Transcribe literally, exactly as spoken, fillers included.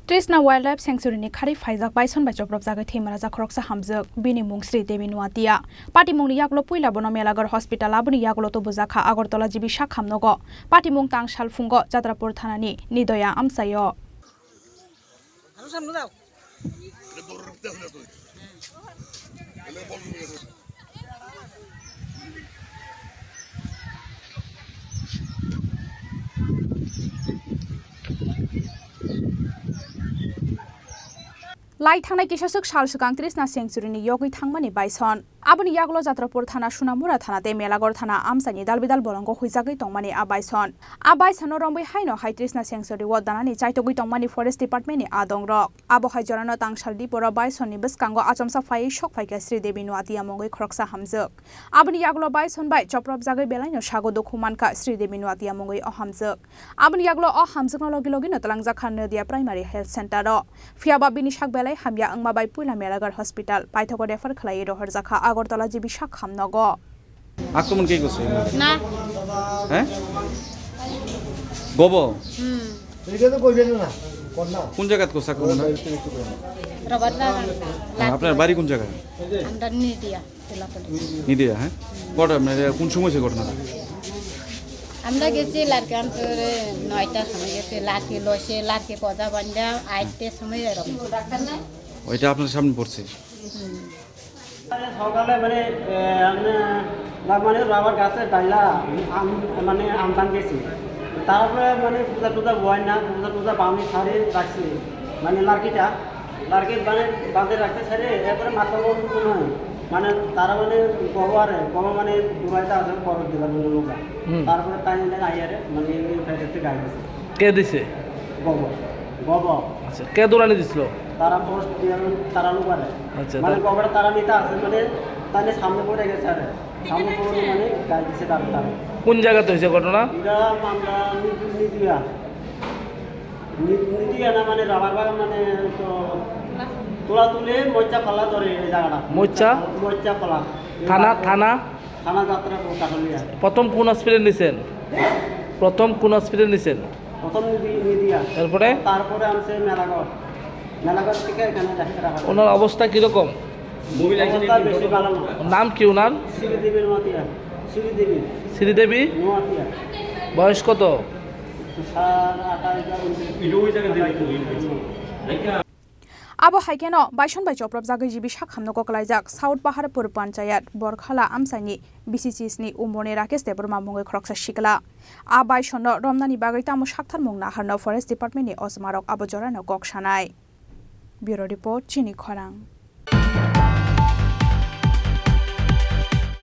Trishna Wildlife Sanctuary ni khari phaijak Bison bai chopropjagwi thwimara jak khoroksa hamjwk, bini mung Sri Devi Nuatia. Patimungni yagulo puila bono Melagar Hospital, aboni yagulo tubujakha Agartala G B sak hamnogo. Patimung tangsal phungo Chatrapur thanani Nidoya amchaio. Lai thangnai kisaswk sal swkang Trishna Sanctuary ni yogwi thangmani Bison. Aboni yagulo Chatrapur thana, Sonamura thana tei Melagar thana amchaini dalbidal bolongo huijagwi tongmani a Bison. A Bison no romwi haino hai Trishna Sanctuary o danani chaitogwi tongmani Forest Department ni adongrok. Abo hai jorano tangsal diporo Bison ni bwskango achomsa phaiwi sok phaikha Sri Devi Nuatia mungwi khoroksa hamjwk. Aboni yagulo Bison bai chopropjagwi belaino sago dukhu mankha Sri Devi Nuatia mungwi o hamjwk. Aboni yagulo o hamjwkno logi logino twlangjakha Nadia Primary Health Center o. Phiyaba bini sak belai hamya wngma bai puila Melagar Hospital paithago refer khlaiwi rohorjakha Agartala G B sak hamnogo. আক্রমণ কে করছে? না। হ্যাঁ? গব? হুম। কোন জায়গাত করছে আক্রমণ? রবার বাগান। হ্যাঁ, আপনার বাড়ি কোন জায়গায়? আমরা নিদিয়া, তেলাতলি। নিদিয়া, হ্যাঁ? কটা, মানে, কোন সময় হয়েছে ঘটনাটা? আমরা গেছি লারকে আনতে নয়টার সময় গেছি, লারকে লসে, লারকে পজা বান্ধা, আইতে সময় এরকম। ওইটা আপনার সামনে পড়ছে? হুম। সকালে মানে, এ, মানে, রা-, মানে রাবার গাছে ডাইলা আম, মানে আমটান গেছি। তারপরে মানে পূজা টুজা বয় না, পূজা টুজা বামে সারি রাখছি। মানে লাড়কিটা, লাড়কি মানে বাঁধে রাখতে সারি, এরপরে মাথা মতো নয়। মানে তারা মানে গব আরে, গব মানে দুবাইতে আছে, পরের দিবার মানে লোক। হুম। তারপরে তাই নিলে আইয়ারে, মানে এই ফেরেতে গায়ে দিছে। কে দিছে? গব, গব। আচ্ছা, কে দৌড়ানি দিছিল? তারা ফরেস্ট দিয়ে তারা লোক আরে। আচ্ছা, মানে তা- গবটা তারা নিতে আছে, মানে তাহলে সামনে পড়ে গেছে আরে। সামনে পড়ে মানে গায়ে দিছে তারা, তারা। কোন জায়গাতে হয়েছে ঘটনা? এটা আমরা নিদি-, নিদিয়া। নি-, নিদিয়া না মানে রাবার বাগান মানে তো তোলা তুলে মইচা ফালা ধরে এই জায়গাটা। মইচা? মইচা ফালা। থানা, থানা? থানা যাত্রা কাঠালিয়া। প্রথম কোন হসপিটাল নিছেন? প্রথম কোন হসপিটাল নিছেন? প্রথম নিদি-, নিদিয়া। এরপরে? তারপরে আনছে মেলাঘর। মেলাঘর থেকে এখানে রাখা হয়। ওনার অবস্থা কিরকম? অবস্থা বেশি ভালো না। নাম কি ওনার? শ্রীদেবী নোয়াতিয়া। শ্রীদেবী। শ্রীদেবী? নোয়াতিয়া। বয়স কত? সার আঠাশ বা উনত্রিশ। Abo hai kheno Bison bai chopropjagwi G B sak hamnogo kwlaijak South Paharpur Panchayat Borkhala amchaini B C C S ni umorni Rakesh Debbarma mungwi khoroksa sikla. A Bison no romnani bagwi tamo sakthar mung naharno Forest Department ni ochomarok abo jorano kok sanai. Bureau Report, Chini Khorang.